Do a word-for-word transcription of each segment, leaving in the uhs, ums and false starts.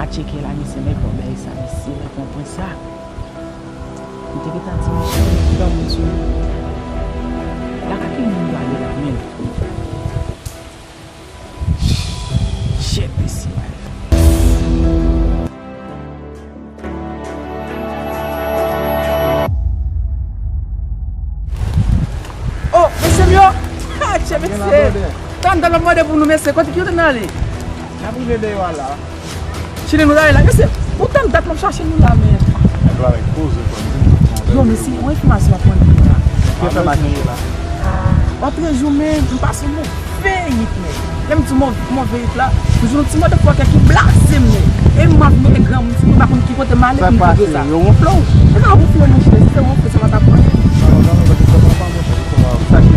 A tcheke la, mesye, men bon, bagay sa, mesye, men konprann sa. M te gentan di mesye, granmoun sou li. Lakay ki moun yo ale la, menm? Shit, mesye, man. Oh, mesye m yo! Atche, mesye! Tann, tann, m ap mande pou nou, mesye. Kote ki yo te nan ale? N ap rive deyò a la. Chile nou la, la. Mesye, pou tann dat m ap chache nou la, men. Nèg la avèk poze, kwa. Yo, mesye, yon enfòmasyon ap mande nou la. Ki enfòmasyon ye la? Ah, w ap trè jou, men, m pase move it, men. Lè m di move, move it la, m jwenn yon ti motherfucker ki blaze m, men. E m ap mete granmoun sou mwen, m pa konn ki kote m ale pou m kontre sa. Yo wonfle w? Se pa wonfle, monchè, si se wonfle, sa pa t ap anyen. Sa pa anyen, monchè, sa pa anyen, monchè. Sa ki?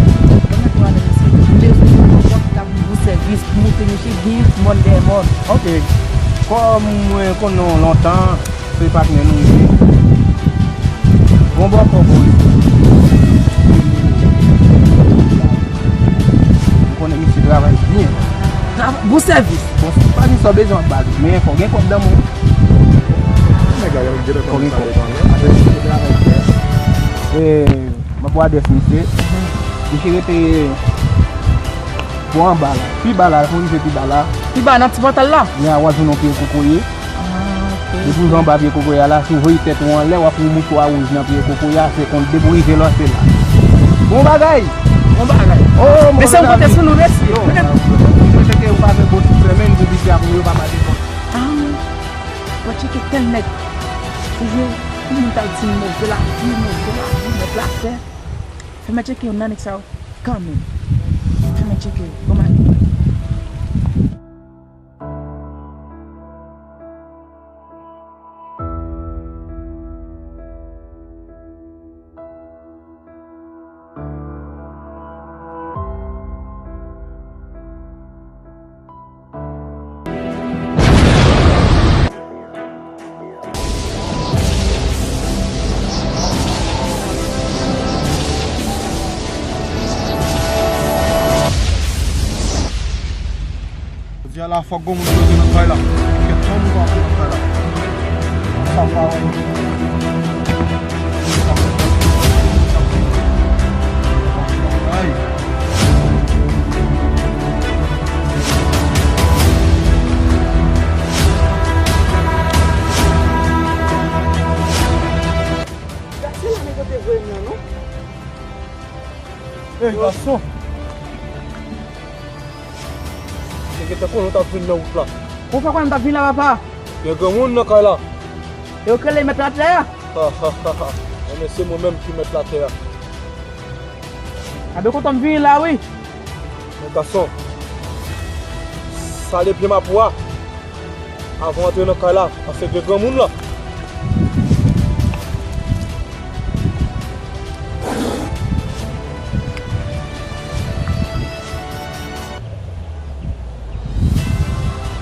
Mwen menm, mwen menm, mesye, m bezwen yon konpòt ki ka pou m sèvis, pou montre mesye gen mòn dèyè mòn. Ok. Kòm mwen konnen w lontan, se patnè nou ye. Bon bòkò pou li. M konnen misye travay byen. Bon sèvis. Bon, pa gen sa w bezwen ak baz, men fò w gen kòb nan men w. Nèg la gen kòb nan men w. E, m ap ba w adrès misye. Misye rete bò anba la. Pi ba la, fò w rive pi ba la. Pi ba nan ti pòtay la? Nya, w ap jwenn yon pye kokoye. Ah, ok. Depi w rive anba pye kokoye a la, si w voye tèt ou anlè, w ap wè yon moutwa wouj nan pye kokoye a, se konn depi w rive la, se la. Bon bagay! Bon bagay. Oh, mesye, m konte sou nou, mesye. Yo, mwen teke ou pa fè bon ti fèmen, pou misye ap ou yo pa mande kont. Ah, mwen teke tèl nèg. Ou jwe, pou moun ta di move lavi, move lavi, mèt la fè. Fè mwen tcheke yo nan nèg sa yo kanmenm. Fè mwen tcheke yo. Bon, mwen. Jodi a la, fòk gon moun bloke nan kay la. Kèt, fòk moun bloke nan kay la. Sa pa wè. Ay. Gad se la nèg yo te voye m nan, non. Ey, gason! Mwen gentan konnen w t ap vin nan wout la. Ou pa konnen m t ap vin la, papa? Gen granmoun nan kay la. E yo k rele mèt latè a? Ha, ha, ha, ha. Enben, se mwen menm ki mèt latè a. A ben kontan m vini la, wi. Men gason, sale pye mapou a avan w antre nan kay la, paske gen granmoun la.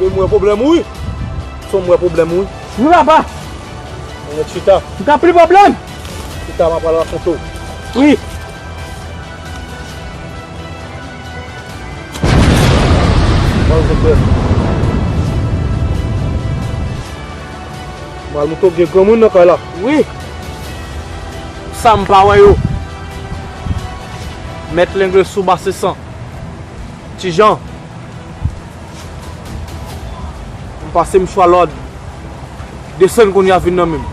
Men m wè pwoblèm ou wi. Son m wè pwoblèm ou wi. Wi, papa. Mwen chita. M ka pli pwoblèm. Chita, m ap pral rakonte w. Wi. Mwen al monte w gen granmoun nan kay la. Wi. Sa m pa wè yo. Mèt Lengle sou ba se san. Ti Jan. M pase mswa lòd. Desann kounye a vin nan men m.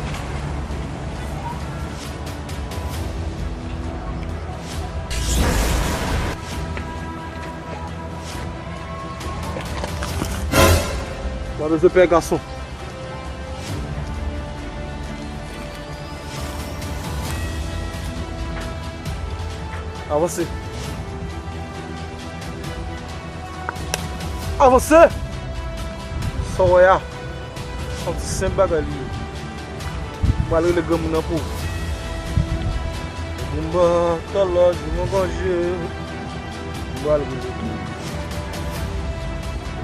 Pa bezwen pè gason. Avanse. Avanse! Sa w wè a, se yon ti senp bagay li ye. M pral rele granmoun nan pou ou. Boumba, talaj, mon ganje. M pral rele tou.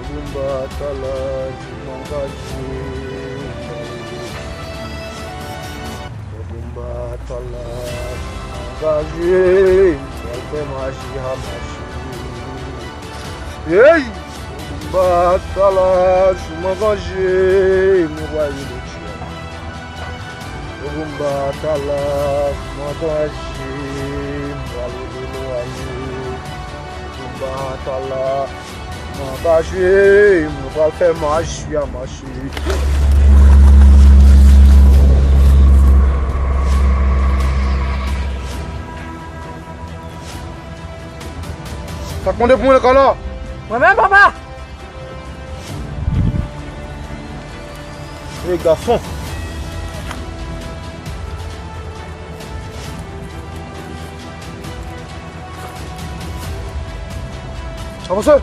Boumba, talaj, mon ganje. Boumba, talaj, mon ganje. M pral fè maji a maji. Hey! Batala, jou m angaje, mwen pral rele Dye. Pou m batala, jou m angaje, mwen pral rele lwaye. Pou m batala, jou m angaje, mwen pral fè maji a mache. Sa k mande pou mwen lakay la? Mwen menm, papa! E gason. Avanse!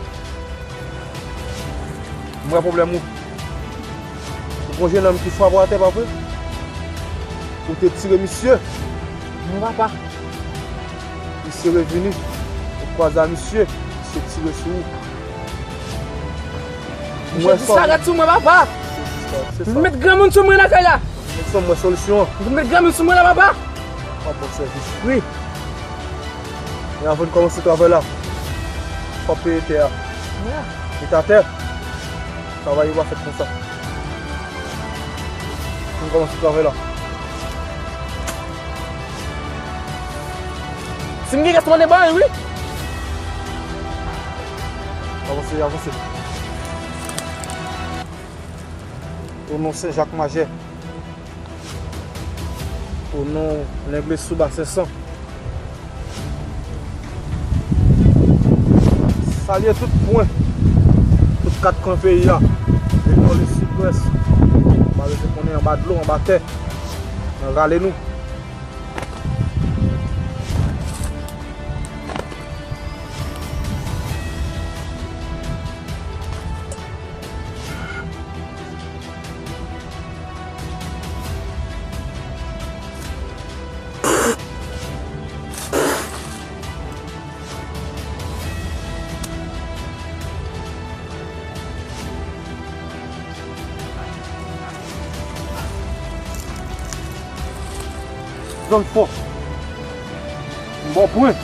M wè pwoblèm ou. Ou gon jenòm ki frape w atè, pa vre? Ou te tire misye. Non, papa. Misye revini. Ou kwaze a misye. Misye tire sou ou. Misye disparèt sou mwen, papa. Misye disparèt, se sa. Met granmoun sou mwen lakay la. Met sou mwen solisyon an. Met granmoun sou mwen la, papa. W ap bon sèvis. Wi. Men avan n kòmanse travay la, fò w peye tè a. Li t atè. Travay yo pa fèt konsa. Ann kòmanse travay la. Si m gen kès mande bay, wi. Avanse, avanse. O non Sen Jak Majè. O non Lenglesou Basen San. Salye tout pwen, tout kat kwen peyi a, le nò, le sid, lwès. Malere konnen anba dlo, anba tè, nan rale nou. Zòn fò. M ba w pwen.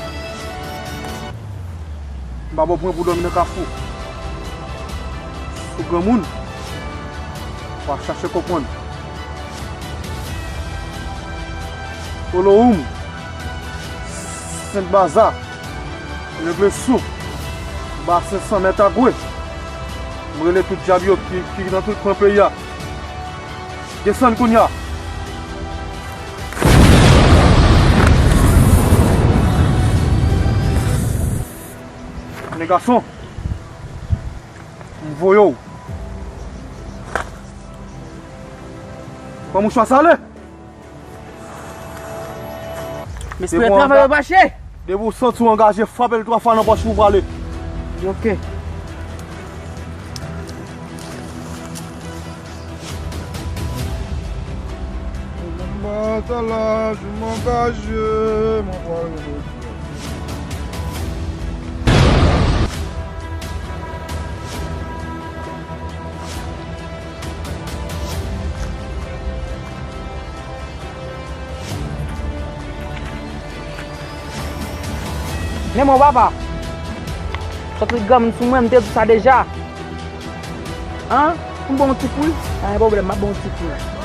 M pa ba w pwen pou dòmi nan kafou. Ou granmoun, w a chache konprann. Olowoum, Sent Baza, Lenglesou, Basen San, Mèt Agwe. M rele tout dyab yo ki, ki nan tout kwen peyi a. Desann kounye a. Nèg gason, m voye w. Pran mouchwa sale. M espere travay yo mache. Depi w santi w angaje, frape l twa fwa nan pòch ou prale. Ok. Mwen angaje, mwen pral rele. Men mwen, papa. Sòt met granmoun sou mwen, m te di w sa deja. An? Pou m ba w yon ti kou? Pa gen pwoblèm, m ap ba w yon ti kou.